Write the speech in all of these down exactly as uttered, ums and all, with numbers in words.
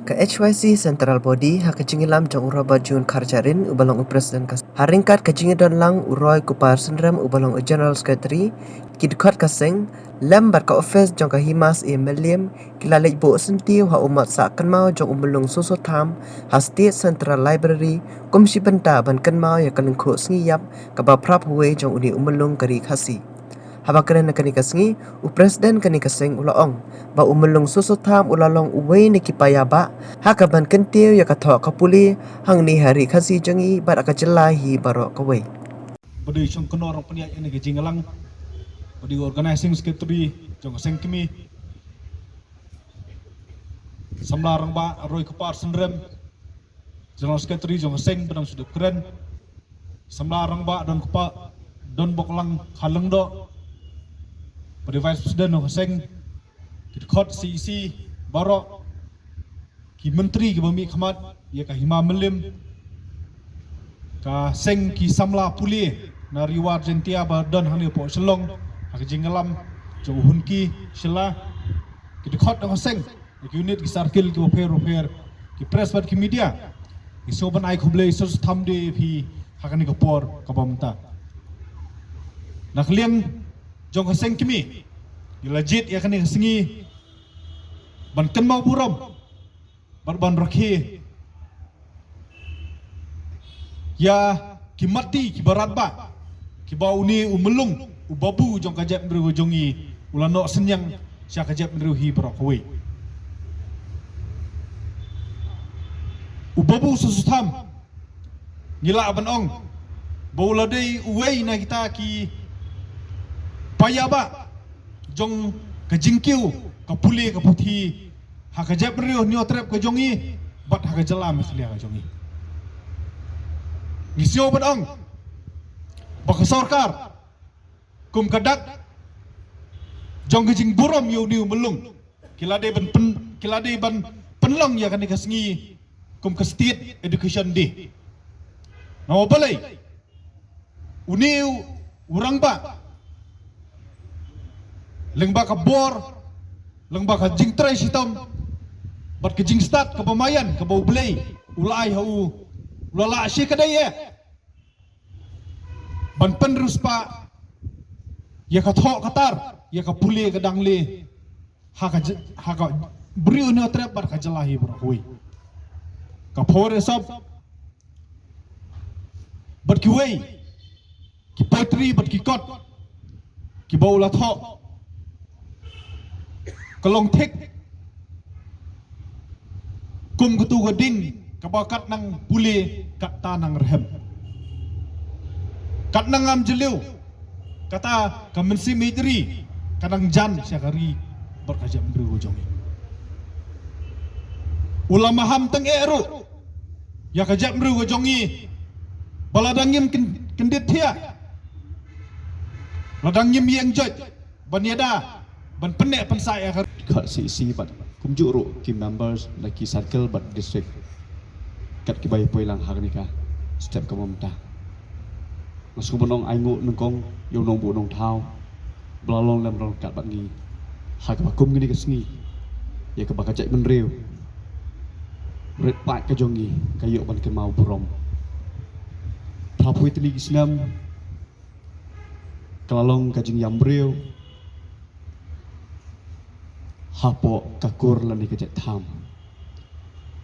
Ka H Y C Central Body ha ka jingïalam jong u Robert June Kharjahrin uba long u President ka, ha ryngkat ka jingïadon lang u Roy Kupar Synrem uba long u General Secretary, ki dkhot ka seng lem bad ka office jong ka Himas A Mylliem ki la leit buh syntiew ha u mat sah kynmaw jong u Myllung Soso Tham ha State Central Library kum shi bynta ban kynmaw ïa ka lyngkhuh sngi ïap kaba phra phew wei jong une u Myllung ka ri Khasi. Haba kren ha kane ka sngi, u President kane ka seng u la ong ba u Myllung Soso Tham u la long uwei na ki paidbah ha kaban kyntiew ïa ka thoh ka pule hangne ha ri Khasi jong ngi bad ha ka jylla hi baroh kawei. Ba dei shong kynnoh rong pynïaid ïa kane ka jingïalang, ba dei organizing secretary jong ka seng kmie, samla rangbah Roy Kupar Synrem, General Secretary jong ka seng ba dang shu dep kren, samla rangbah Don Kpa, Don Boklang Kharlyngdoh, ba dei Vice President jong ka seng, ki dkhot C E C baroh, ki myntri kiba mih khmat ïa ka Hima Mylliem, ka seng ki samla pule na Ri War Jaintia ba don hangne hapoh Shillong ha ka jingïalam jong u Hunki Shylla, ki dkhot jong ka seng, ki unit, ki circle kiba pher bapher, ki press bad ki media, ngi sngewbha ban ai khublei sngewsih tam ïa phi ha kane ka por kaba mynta. Na ka liang jong ka seng kmie, ngi la jied ïa kane ka sngi ban kynmaw burom bad ban rakhe ïa ki matti kiba radbah kiba une u Myllung, u babu jong ka jaitbynriew jong ngi, u la noh synñiang sha ka jaitbynriew hi baroh kawei. U babu Soso Tham, ngi lah ban ong ba u la dei uwei na kita ki paidbah jong ka jingkiew ka pule ka puthi ha ka jaitbynriew Hynñiewtrep ka jong ngi bad ha ka jylla Meghalaya ka jong ngi. Ngi sngewbha ban ong ba ka sorkar kum ka dak jong ka jingburom ïa une u Myllung, ki la dei ban pyn, ki la dei ban pynlong ïa kane ka sngi kum ka State Education Day. Namar balei? Une u rangbah, lyngba ka bor, lyngba ka jingtrei shitom bad ka jingstad kaba maïan kaba U Blei u la ai ha u, u la lah shi ka dei eh ban pynriewspah ïa ka thoh ka tar, ïa ka pule ka dang le ha ka j-, ha ka briew Hynñiewtrep bad ka jylla hi baroh kawei. Ka phew re sop bad kiwei ki poetry bad ki kot kiba u la thoh, ka long thik kum katu ka ding kaba kat nang pule katta nang rhem, kat nang ngam jylliew kata ka mynsiem ïeit ri ka nang jan sha ka ri bad ka jaitbynriew ka jong ngi. U la maham tang eh ruh ïa ka jaitbynriew ka jong ngi ba lada ngim kyn-, kyndit thiah, lada ngim ïeng joit ban ïada ban pynneh pynsah ïa ka ri. Khot C E C bad kumjuh ruh ki members la ki circle bad district kat kiba ïa poi lang ha kane ka step kaba mynta. Nga sngewbha ban ong ai nguh nyngkong ïa u nongbuh nongthaw ba la long lem ryngkat bad ngi ha kaba kum kane ka sngi ïa kaba ka jaitbynriew rit paid ka jong ngi ka ïoh ban kynmaw burom. Phra phew tylli ki snem ka la long ka jingïam briew hapoh ka kur lane ka jait tham.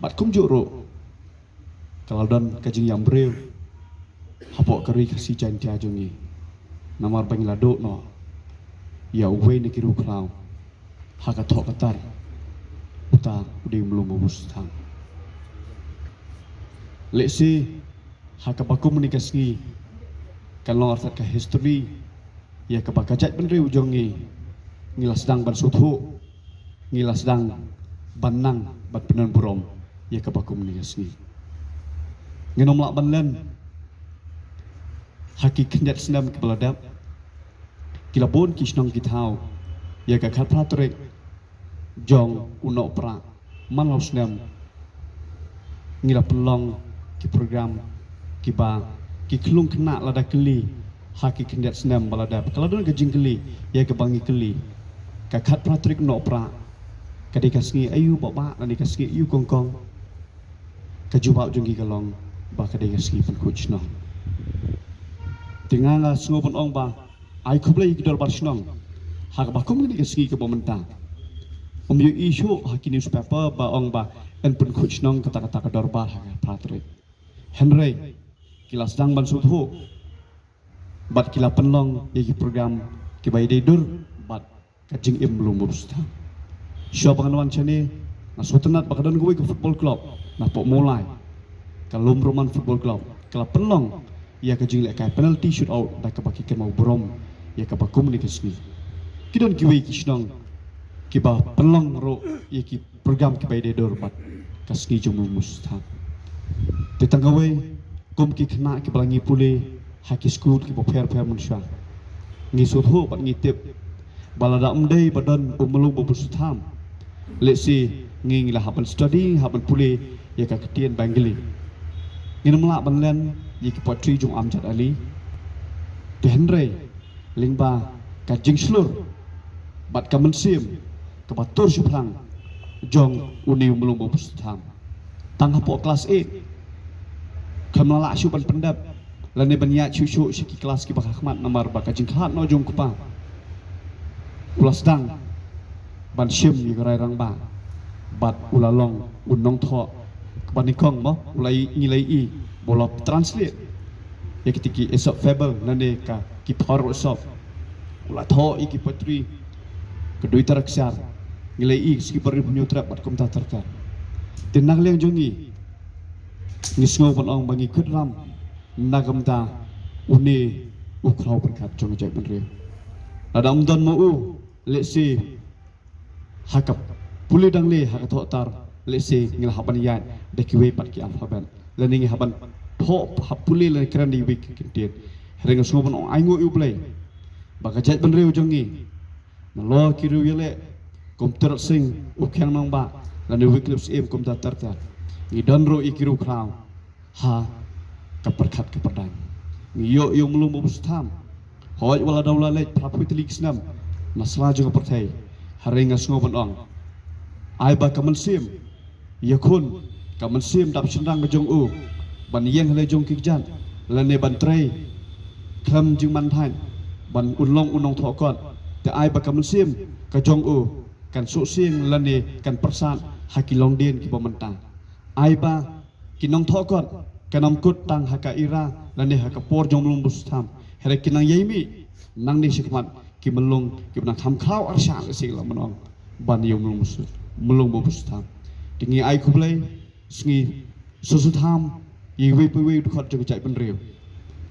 Bad kumjuh ruh ka la don ka jingïam briew hapoh ka ri Khasi Jaiñtia jong ngi. Namar ba ngi la duh noh ïa uwei na ki riewkhraw ha ka thoh ka tar, uta u dei u Myllung Babu Soso Tham. Lehse ha kaba kum kane ka sngi kan long artat ka history ïa kaba ka jaitbynriew jong ngi ngi la sdang ban sngewthuh, ngi la sdang ban nang ban pynbun burom ïa kaba kum kane ka sngi. Ngin ym lah ban len ha ki khyndiat snem kiba la dep ki la bun ki shnong ki thaw ïa ka khatphra tarik jong u Nohprah man la u snem ngi la pynlong ki program kiba ki khlung khynnah lada kylli ha ki khyndiat snem ba la dep ka la don ka jingkylli ïa kaba ngi kylli ka khatphra tarik Nohprah Ka dei ka sngi aïu ba ba, lane ka sngi aïu kongkong, ka jubab jong ki ka long ba ka dei ka sngi pynkhuid shnong. Te nga nga sngew ban ong ba ai khublei ki dorbar shnong ha kaba kum kane ka sngi kaba mynta. Ym ïohi shuh ha ki newspaper ba ong ba yn pynkhuid shnong kata kata ka dorbar ha ka phra tarik. Hynrei ki la sdang ban sngewthuh bad ki la pynlong ïa ki program kiba ïadei dur bad ka jingim mlung mubus tham. Shuwa ba ngan wan shane, nga sngewtynnat ba ka don kawei ka football club na Pohmawlai, ka Lum Roman Football Club, ka la pynlong ïa ka jinglehkai penalty shootout da kaba ki kynmaw burom ïa kaba kum kane ka sngi. Ki don kiwei ki shnong kiba pynlong ruh ïa ki program kiba ïadei dur bad ka sngi jong mlung mubus tham. Te tang kawei, kum ki khynnah kiba la ngi pule ha ki skul kiba pher pher mynshuwa, ngi sngewthuh bad ngi tip ba lada ym dei ba don u mlung mubus tham, lehse ngi ngi la hap ban study, hap ban pule ïa ka ktien Bengali. Ngin ym lah ban len ïa ki poetry jong Amjad Ali. Te hynrei lyngba ka jingshlur bad ka mynsiem kaba tur shaphrang jong une u mlung mubus tham, tang hapoh klas eight khlem la lah shuh ban pyndep lane ban ïaid shuh shuh sha ki klas kiba ha khmat namar ba ka jingkhlad noh jong u kpa, u la sdang ban shim ïa ka rai rangbah bad u la long u nongthoh kaba nyngkong mo, u la i, ngi la i ba u la translate ïa kita ki Aesop fable lane ka ki phor Aesop. U la thoh ïa ki poetry, ka Duitara Ksiar, ngi la i Ski Barim Hynñiewtrep bad kumta ter ter. Te na ka liang jong ngi, ngi sngew ban ong ba ngi kut ram na ka bynta une u khraw pyrkhat jong ka jaitbynriew. Lada ym don ma u, lehse ha ka pule dangle, ha ka thoh tar, lehse ngi la hap ban ïaid da kiwei pat ki alphabet lane ngi hap ban thoh ha pule lane kren da iwei ki kyntien. Hynrei nga sngew ban ong ainguh ïa U Blei ba ka jaitbynriew jong ngi, nalor ki riewïaleh kum Tirot Sing, u Khiang Nangbah lane Wycliffe Syiem kumta ter ter, ngi don ruh ïa ki riewkhraw ha ka pyrkhat ka pyrdaiñ. Ngi ïoh ïa u mlung mubus tham, hooid wat la da u la leit phra phew tylli ki snem na sla jong ka pyrthei. Hynrei nga sngew ban ong, ai ba ka mynsiem ïakhun, ka mynsiem dap shynrang ka jong u ban ïeng ha la jong ki kjat lane ban trei khlem jingmanthain ban un long u nongthoh kot. Te ai ba ka mynsiem ka jong u kan suh sieng lane kan pyrsad ha ki longdien kiba mynta. Ai ba ki nongthoh kot kan ym kut tang ha ka era lane ha ka por jong mlung mubus tham, hynrei kin nang ïai mih nangne shakhmat ki mlung kiba nang kham khraw arshah, lehse ngi lah ban ong, ban ïa u mlung mubus, mlung mubus tham. Te ngi ai khublei, sngi Sngewsih Tham ïa iwei pa iwei u dkhot jong ka jaitbynriew.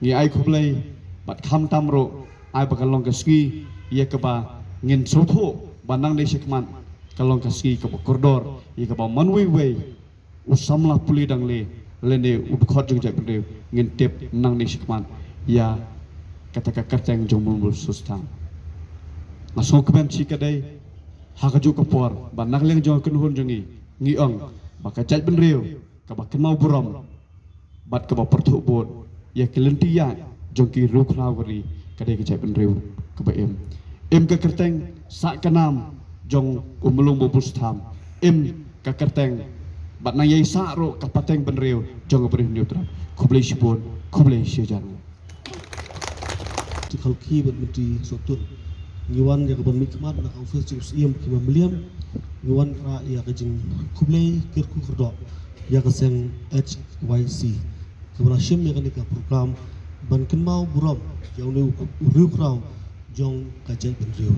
Ngi ai khublei bad khamtam ruh ai ba ka long ka sngi ïa kaba ngin sngewthuh ba nangne shakhmat ka long ka sngi kaba kordor ïa kaba man uwei uwei u samla pule dangle lane u dkhot jong ka jaitbynriew, ngin tip nangne shakhmat ïa kata ka kyrteng jong u mlung mubus tham. Nga sngewkmen shikatdei ha kajuh ka por ba na ka liang jong ka kynhun jong ngi, ngi ong ba ka jaitbynriew kaba kynmaw burom bad kaba pyrthuh bud ïa ki lynti ïaid jong ki riewkhraw ka ri ka dei ka jaitbynriew kaba im. Im ka kyrteng sah ka nam jong u mlung mubus tham, im ka kyrteng bad nang ïai sah ruh ka pateng bynriew jong ka Barim Hynñiewtrep. Khublei shibun, khublei shihajar. Te khalki bad mynti sotun, ngi wan ïa ka ban mihkhmat na ka office jong u Syiem ki Mylliem. Ngi wan rah ïa ka jingkhublei kyrkhu kyrdoh ïa ka seng H Y C kaba la shim ïa kane ka program ban kynmaw burom ïa une u riewkhraw jong ka jaitbynriew.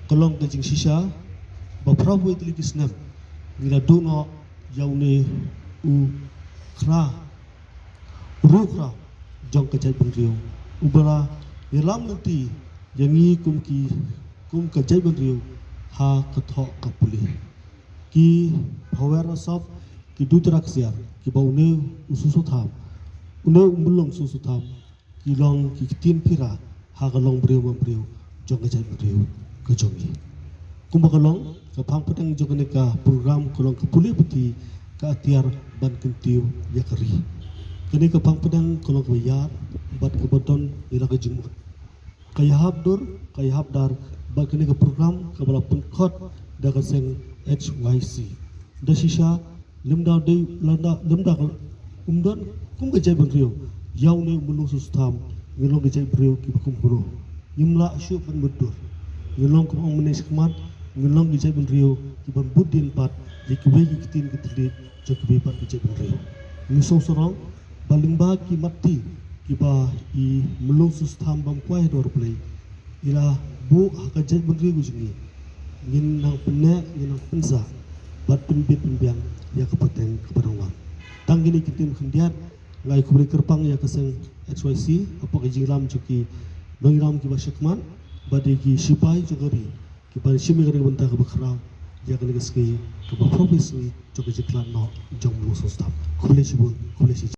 Ka long ka jingshisha ba phra phew tylli ki snem ngi la duh noh ïa une u khra riewkhraw jong ka jaitbynriew uba la ïalam lynti ïa ngi kum ki, kum ka jaitbynriew ha ka thoh ka pule. Ki phawer Aesop, ki Duitara Ksiar, kiba une u Sngewsih Tham, une u mlung Sngewsih Tham, ki long ki ktien phira ha ka longbriew bambriew jong ka jaitbynriew ka jong ngi. Kumba ka long, ka phang pdeng jong kane ka program ka long ka pule puthi, ka atiar ban kyntiew ïa ka ri. Kane ka phang pdeng ka long kaba ïar bad kaba don ïa la ka jingmut. Ka ïahap dur, ka ïahap dar bad kane ka program kaba la pynkhot da ka seng H Y C. Da shisha lymda dei landa lymda umdan kum ka jaitbynriew ïa une u Mulong Susthan, ngin long ka jaitbynriew kiba kum kumno. Ngim lah shuh ban mutdur. Ngin long kum ong mynne shakhmat, ngin long ka jaitbynriew kiban bud dien pat ïa kiwei ki ktien ki thylliej jong kiwei pat ki jaitbynriew. Ngi sngewsarong ba lyngba ki matti kiba i Mulong Susthan bam kwai ha dwar Blei i la buh ha ka jaitbynriew ka jong ngi, ngin nang pynneh, ngin nang pynsah bad pynbit pynbiang ïa ka pateng kaba dang wan. Tang kine ki ktien khyndiat, nga ai khublei kyrpang ïa ka seng H Y C hapoh ka jingïalam jong ki nongïalam kiba shakhmat bad ïa ki shipai jong ka ri kiba shim ïa kane ka bynta kaba khraw ïa kane ka sngi kaba phraphew sngi jong ka jingkhlad noh jong u Mulong Susthan. Khublei shibun, khublei shibun.